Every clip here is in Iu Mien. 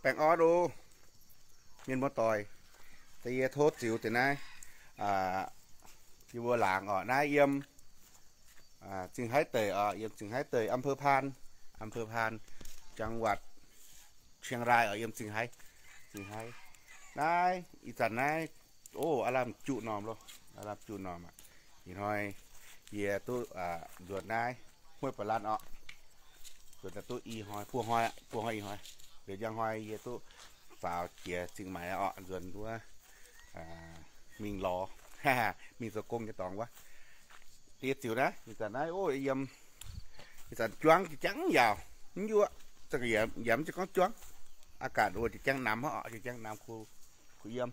Baengh orn oc, mienh muoz-doic. Da'yie tov ziux deix naaiv, yie mbuo laangz oc, naaiv yiem Zingh Haiv deic oc, yiem Zingh Haiv deic, อำเภอพาน อำเภอพาน จังหวัดเชียงราย oc, yiem Zingh Haiv, Zingh Haiv. Naaiv ih zanc naaiv, o, aav lamh juqv normh loh, aav lamh juqv normh aqv. Ih hnoi yie duqv nzuonx naaiv Hueih Ba'lan oc, nzuonx daaih duqv i hnoi, buo hnoi aqv, buo hnoi ih hnoi. Liuz njang hnoi yie duqv faaux jiex Zingh Maix oc, nzuonx wuov mingh lorz, mingh zoux gong nyei dorngx wuov. Da'yie ziux naaiv, ih zanc naaiv, o, yiem, ih zanc juangv jiex jangv yaauc, mv yuoqv, yaac mv zeiz gorngv juangv. อากาศ o, jiex jangv namx oc, jiex jangv namx kuh, kuh yiem.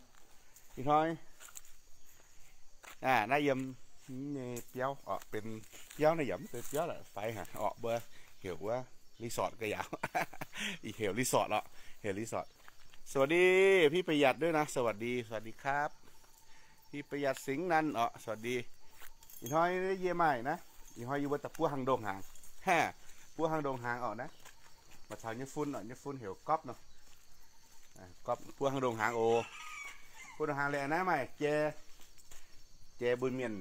Ih hnoi naaiv yiem nyei biauv oc, benx biauv naaiv yaac mv zeiz biauv la'faix haic oc, mbuo heuc wuov resort ga'yaauc. Ih heuc resort oc, heuc resort. สวัสดี พี่ประหยัด ด้วยนะ สวัสดี สวัสดีครับ พี่ประหยัด สิงห์นันท์ oc, สวัสดี. Ih hnoi yie maaih naaiv, ih hnoi yie mbuo daaih buov hang ndongh hnaangx. Buov hang ndongh hnaangx oc naaiv. Maaih caux nyei fun oc, nyei fun heuc Gopv nor. Gopv buov hang ndongh hnaangx oc. Buov ndongh hnaangx liuz naaiv maaih jai, jai mbuo mienh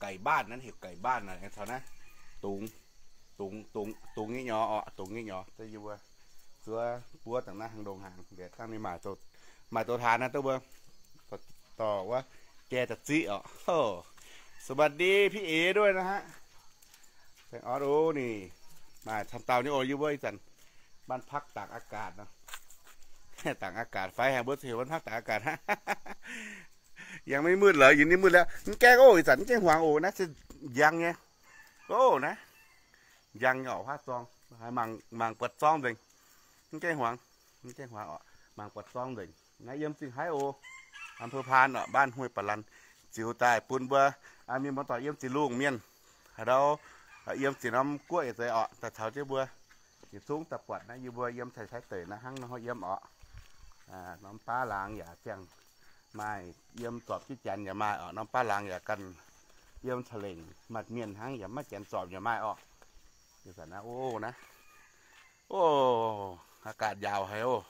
ไก่บ้าน naaiv, heuc ไก่บ้าน naaiv, aengx caux naaiv dungz, dungz, dungz, dungz nyei nyorx oc, dungz nyei nyorx. Yie mbuo zuov buov dangh naaiv hang ndongh hnaangx, liuz dangh ninh maaih, maaih douz-taan naaiv, duqv mbuo dorh wuov jai da'ziqv oc. สวัสดีพี่เอ๋ด้วยนะฮะ Baengh orn oc, ninh maaih camv dauh nyei oc, yie mbuo ih zanc บ้านพักตากอากาศ nor. ตากอากาศ fai haic, mbuo heuc บ้านพักตากอากาศ aqv. ยังไม่มืดเหรอ อยู่นี่มืดแล้ว mv gaengh oc, ih zanc mv gaengh hmuangx oc, naaiv se njang nyei oc, naaiv njang nyei oc, huaav zorng, mangc, mangc buatc zorngv nzengc, mv gaengh hmuangx, mv gaengh hmuangx oc, mangc buatc zorngv nzengc. Naaiv yiem Zingh Haiv oc, อำเภอพาน oc, บ้านห้วยป่าลัน. Ziux daaih bun mbuo mienh muoz-doic yiem ziex lungh mienh, haaix ndau yiem ziex norm guoqv yietc zeiz oc, daaih caux jienv mbuo yietc zungv daaih buatc naaiv yie mbuo yiem Taiv Haiv deic naaiv hnangv nor yiem oc. Norm baav laangz yaac ziangh maaih, yiem zorpc jienv janx yaac maaih oc, norm baav laangz yaac ganh yiem ca'lengc maaih mienh hnangv, yaac maiv janx zorpc yaac maaih oc. Ih zanc naaiv, o, naaiv, o, อากาศ yaauc haic oc.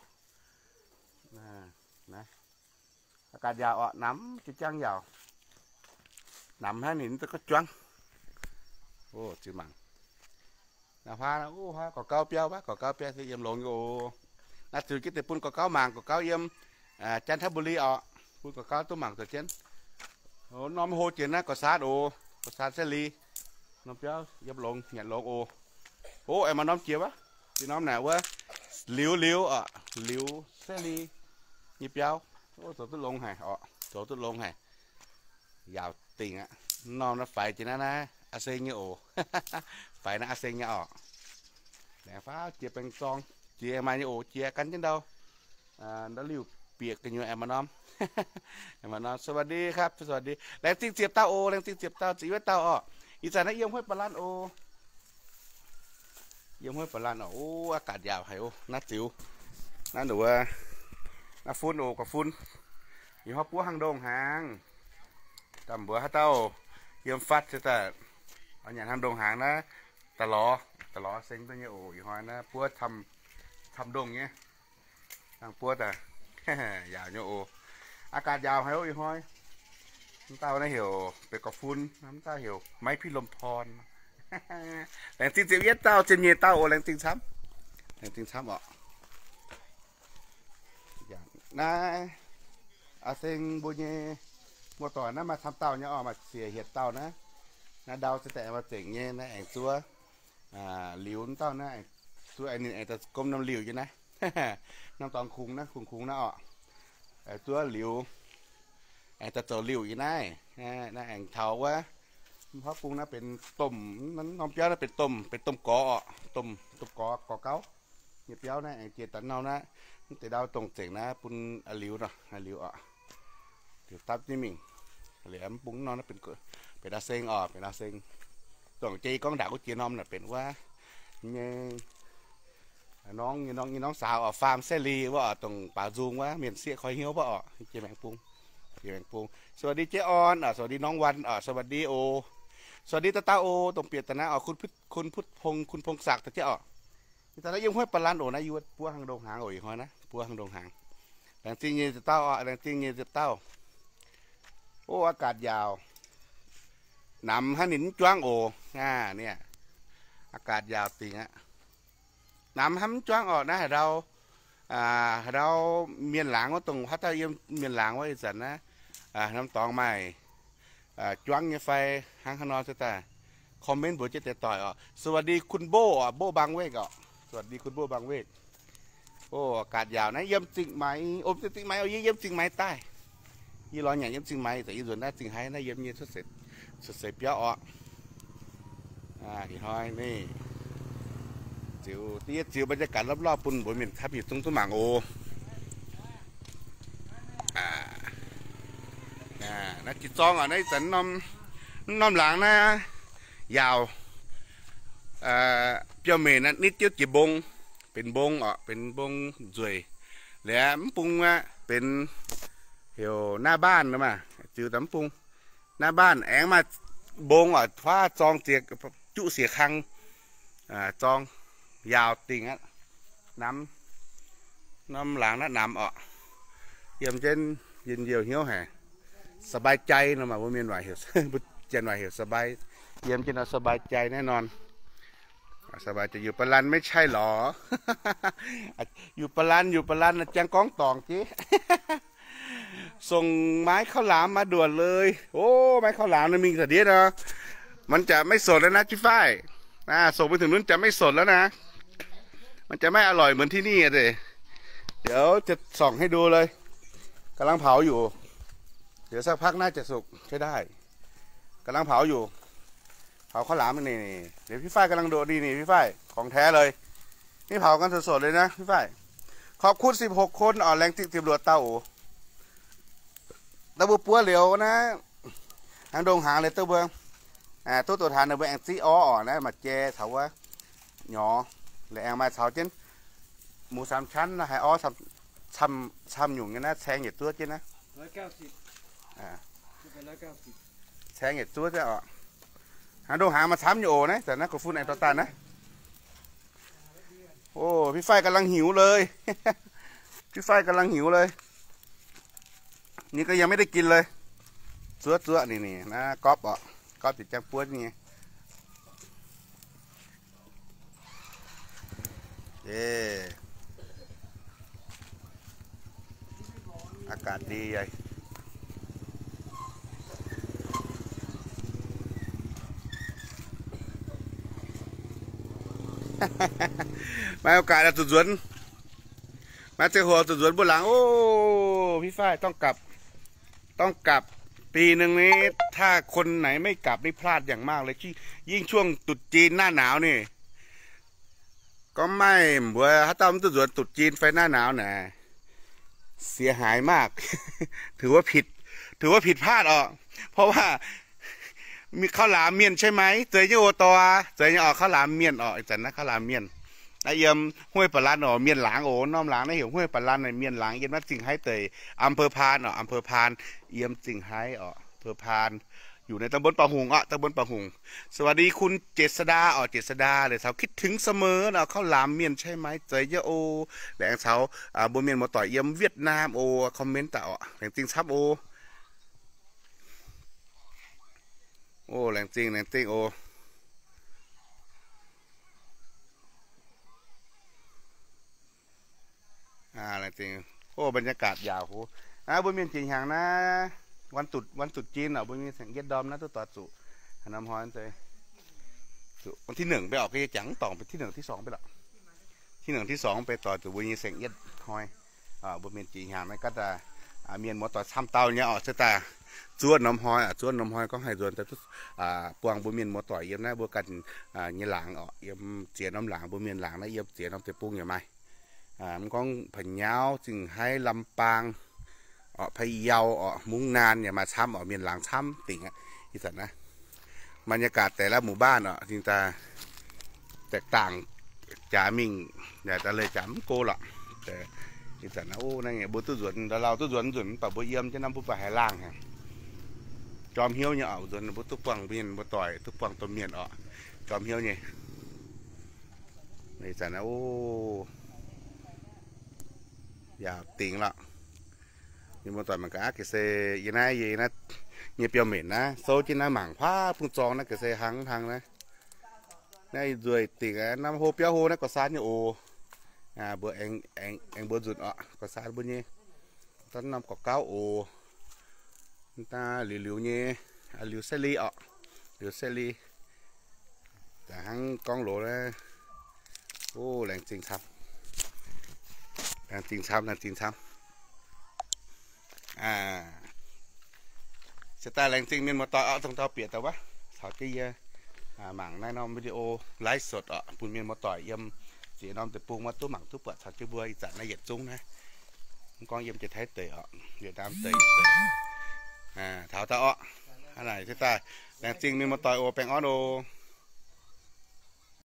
Naaiv อากาศ yaauc oc, namx jiex jangv yaauc. Namx hnangv ninh gorngv juangv. O, ziux mangc. Naaiv huaav, o, huaav gorx gauv biauv, huaav gorx gauv biauv se yiem longx nyei oc. Naaiv ziux jienv deix bun gorx gauv mangc, gorx gauv yiem จันทบุรี oc, bun gorx gauv duqv mangc zoux jienv. Norm hlo jiex naaiv ก่อสร้าง oc, ก่อสร้าง Sacri, norm biauv yiem longx, nyanc longx oc. O, aengx maaih norm jiex wuov, jiex norm naaic wuov, liuz liuz oc, liuz Sacri nyei biauv. O, zoux duqv longx haic oc, zoux duqv longx haic. Yaauc dingc aqv. Norm naaiv faix jiex naaiv naaiv อาเซง nyei oc. Faix naaiv อาเซง nyei oc. Laengz faaux jiex baengh zorng, jiex maaih nyei oc, jiex gan jienv ndau. Ndau liuh bieqc gu'nyuoz aengx maaih norm. Aengx maaih norm. สวัสดีครับ สวัสดี. Laengz zingh ziepc dauh oc, laengz zingh ziepc dauh, ziepc yietv dauh oc. Ih zanc naaiv yiem Hueih Ba'lan oc. Yiem Hueih Ba'lan oc. O, อากาศ yaauc haic oc. Naaiv ziux, naaiv nduov, naaiv fun oc, gorqv-fun. Ih hnoi buov hang ndongh hnaangx. Daaih mbuox haaix dauh yiem fatv se daaih nyanc hang ndongh hnaangx naaiv, daaih lorz, daaih lorz seng duqv nyei oc. Ih hnoi naaiv buov camv, camv ndongh nyei. Dangh buov daaih, yaauc nyei oc. อากาศ yaauc haic oc ih hnoi. Mv dauh naaiv heuc benx gorqv-fun, mv dauh heuc ไม้พิรมพร. Laengz zingh ziepc yietv dauh, ziepc nyeic dauh oc, laengz zingh camv. Laengz zingh camv oc. Naaiv อาเซง mbuo nyei muoz-doic naaiv maaih camv dauh nyei oc, maaih ziepc hietc dauh naaiv. Naaiv ndau se daaih aengx maaih zengc nyei, naaiv aengx zuov liuz dauh naaiv, zuov aengx ninh aengx daaih gomv norm liuh nyei naaiv. Norm dorngx kungx naaiv, kungx kungx naaiv oc. Zuov liuz aengx daaih zoux liuh nyei naaiv. Naaiv aengx taux wuov, mv hopv bung naaiv benx domh, norm biauv naaiv benx domh, benx domh gorx oc, domh, domh gorx, gorx gauv nyei biauv naaiv aengx jiex daaih norm naaiv. Mv deix ndau dongh zengc naaiv bun liuz nor, liuz oc. Liuz dapv jienv mingh. Liuz mv bung norm naaiv benx อาเซง oc, benx อาเซง. Dongh jiex gorngv ndaangc wuov jiex norm naaic benx wuov nyei norng, nyei norng, nyei norng saaux oc, faam Sacri wuov oc, dongh baaux nzung wuov mienh sieqv koi hnyouv wuov oc, jiex maengx bung, jiex maengx bung. สวัสดี เจ๊ออน oc, สวัสดี น้องวัน oc, สวัสดี oc. สวัสดี dauh dauh oc, dongh bieqc daaih naaiv oc, คุณพุทธพงษ์ คุณพงศักดิ์ daaih jienv oc. Ih zanc naaiv yiem huav ba'lan oc, naaiv yie buov hnangv ndongc hnaangx oc, ih hnoi naaiv buov hnangv ndongc hnaangx. Laengz zingh nyei ziepc dauh oc, laengz zingh nyei ziepc dauh. O, อากาศ yaauc. Namx hnangv ninh mv juangv oc. Aa, อากาศ yaauc dingc aqv. Namx hnangv mv juangv oc. Naaiv haaix ndau, haaix ndau mienh laangz wuov dongh haaix dauh yiem mienh laangz wuov ih zanc naaiv, norm dorngx maaih juangv nyei fai hnangv haaix nor se daaih comment mbuox jienv deix doic oc. สวัสดีคุณโบ้ oc, โบ้ บางเวก oc. สวัสดีคุณโบ้ บางเวก. O, อากาศ yaauc naaiv yiem Zingh Maix, o, Zingh Maix oc, yie yiem Zingh Maix daaih. Yie lorz nyanc yiem Zingh Maix, za'gengh yie nzuonx naaiv Zingh Haaix naaiv yiem nyei cuotv seix, cuotv seix biauv oc. Ih hnoi naaiv ziux, da'yietv ziux บรรยากาศ rov-rov bun mbuox mienh camv yietc zungv duqv mangc oc. Naaiv jiex zorng oc, naaiv ih zanc norm laangz naaiv yaauc, biauv-mbenc naaiv nitv jienv jiex mbong, benx mbong oc, benx mbong nzueic. Liuz mv bung aqv, benx heuc หน้าบ้าน maah, ziux daaih mv bung หน้าบ้าน aengx maaih mbong oc, huaav zorng ziex, juqv siec kang, zorng yaauc dingc aqv. Namx, norm laangz naaiv namx oc. Yiem jienv njien-youh hnyouv haic. สบายใจ nor maah, mbuo mienh waac heuc, mbuo janx waac heuc สบาย. Yiem jienv nor สบายใจ naaiv norm. สบายใจ อยู่ปะลัน ไม่ใช่เหรอ? อยู่ปะลัน อยู่ปะลัน jang gorngv dorngc jienv. ส่งไม้ข้าวหลามมาด่วนเลย O, ไม้ข้าวหลาม ninh mingh da'ndiev nor, มันจะไม่สดแล้วนะ พี่ฝ้าย อ่า ส่งไปถึงนู้นจะไม่สดแล้วนะ มันจะไม่อร่อยเหมือนที่นี่อะสิ เดี๋ยวจะส่องให้ดูเลย กำลังเผาอยู่ เดี๋ยวสักพักน่าจะสุกใช้ได้ กำลังเผาอยู่ เผาข้าวหลามนี่ นี่ เดี๋ยวพี่ฝ้ายกำลังดู นี่ นี่ พี่ฝ้าย ของแท้เลย นี่เผากันสดๆเลยนะพี่ฝ้าย ขอบคุณสิบหกคน oc, laengz zingh ziepc luoqc dauh oc. Dauh mbuo buov liuz naaiv, hnangv ndongc hnaangx liuz dauh mbuo, duqv doqc taux ninh mbuo aengx ziqv orv oc, naaiv maaih jai caux wuov nyorx, liuz aengx maaih caux jienv หมูสามชั้น naaiv, haiz orv camv-nyungc nyei naaiv, caeng yietc zuov jienv naaiv. Caeng yietc zuov jienv oc. Hnangv ndongc hnaangx maaih camv nyei oc, naaiv zanc naaiv gu'fun aengx dorh daaih naaiv. โอ้ พี่ฝ้ายกำลังหิวเลย พี่ฝ้ายกำลังหิวเลย นี่ก็ยังไม่ได้กินเลย Zuov zuov ninh, ninh naaiv gorpv oc, gorpv ziepc jangv buov nyei. เย้ อากาศดีใหญ่ maaih โอกาส zuqc nzuonx, maaih ziangh hoc zuqc nzuonx mbuo laangz. โอ้ พี่ฝ้าย ต้องกลับ ต้องกลับ ปีหนึ่งนี้ ถ้าคนไหนไม่กลับนี่พลาดอย่างมากเลย ยิ่งช่วงตรุษจีนหน้าหนาวนี่ gorngv maaih mbuox haaix dauh mv duqv nzuonx ตรุษจีน fai หน้าหนาว naaic เสียหายมาก ถือว่าผิด ถือว่าผิดพลาด oc. เพราะว่า ข้าวหลามเมี่ยนใช่ไหม zeiz nyei oc, dorh aqv, zeiz nyei oc, ข้าวหลามเมี่ยน oc. Ih zanc naaiv ข้าวหลามเมี่ยน naaiv yiem ห้วยป่าลัน oc, mienh laangz oc, norm laangz naaiv heuc ห้วยป่าลัน naaic, mienh laangz yiem naaiv Zingh Haiv deic, อำเภอพาน oc, อำเภอพาน, yiem Zingh Haiv oc, อำเภอพาน, อยู่ในตำบลป่าหุง oc, ตำบลป่าหุง. สวัสดีคุณเจษดา oc, เจษดา liuz caux คิดถึงเสมอ oc, ข้าวหลามเมี่ยนใช่ไหม zeiz nyei oc. Liuz aengx caux mbuo mienh muoz-doic yiem Việt Nam oc, comment daaih oc, laengz zingh camv oc. Oc, laengz zingh, laengz zingh oc. Oc, บรรยากาศ yaauc hoz. Naaiv mbuo mienh jiex hnyangx naaiv, วันตรุษ วันตรุษจีน oc, mbuo mienh saeng-yietv ndorm naaiv duqv doix zuqc norm hnoi. วันที่หนึ่ง ไป oc, jangx mv dorngc, ที่หนึ่ง ที่สอง ไป lorqc. ที่หนึ่ง ที่สอง ไป doix zuqc mbuo nyei saeng-yietv hnoi. Mbuo mienh jiex hnyangx naaiv ga'naaiv mienh muoz-doic camv dauh nyei oc, se daaih zuov norm hnoi, zuov norm hnoi gorngv haih nzuonx daaih duqv buangh mbuo mienh muoz-doic yiem naaiv mbuo ganh nyei laangz oc, yiem ziex norm laangz, mbuo mienh laangz naaiv yiem ziex norm deic-bung yaac maaih. Mv gorngv พะเยา, Zingh Haiv, ลำปาง oc, พะเยา oc, มุ้งนาน yaac maaih camv oc, mienh laangz camv dingc aqv. Ih zanc naaiv บรรยากาศ แต่ละหมู่บ้าน oc, zingh daaih แตกต่าง jaax mingh, yaac daaih leih jaax mv go lorqc. Ih zanc naaiv, o, naaiv mbuo duqv nzuonx, lauh duqv nzuonx, nzunc mv baac mbuo yiem jienv naaiv mbuo baac haiz laangh haic. Jorm hnyouv nyei oc, nzuonx mbuo duqv buangh mienh muoz-doic, duqv buangh domh mienh oc. Jorm hnyouv nyei. Ih zanc naaiv, o, yaac dingc lorqc. Mienh muoz-doic mangc gaax, ga'se yie naaiv, yie naaiv nyei biauv-mbenc naaiv souv jienv naaiv mangc huaav bung zorng naaiv ga'se hlang hlang naaiv. Naaiv nzueic dingc aqv. Naaiv hlo biauv hlo naaiv, gorx-saanv nyei oc. Mbuo aengx, aengx mbuo nzunc orqc, gorx-saanv mbuo nyei. Daaih norm gorqv-gauv oc. Daaih liuz liuz nyei, liuz se li orqc, liuz se li. Daaih hnangv gorngv loz naaiv. O, laengz zingh camv. Laengz zingh camv, laengz zingh camv. Se daaih laengz zingh mienh muoz-doic orqc, dongh dauh bieqc daaih wuov caux jienv yie mangc naaiv norm video live sột orqc, bun mienh muoz-doic yiem ziex norm deic-bung maiv duqv mangc duqv buatc caux jienv mbuo ih zanc naaiv yietc zungv naaiv. Mv gorngv yiem jiex Taiv deic orqc, Việt Nam deic, taux daaih orqc. Hnangv naaic se daaih laengz zingh mienh muoz-doic oc, baengh orn oc.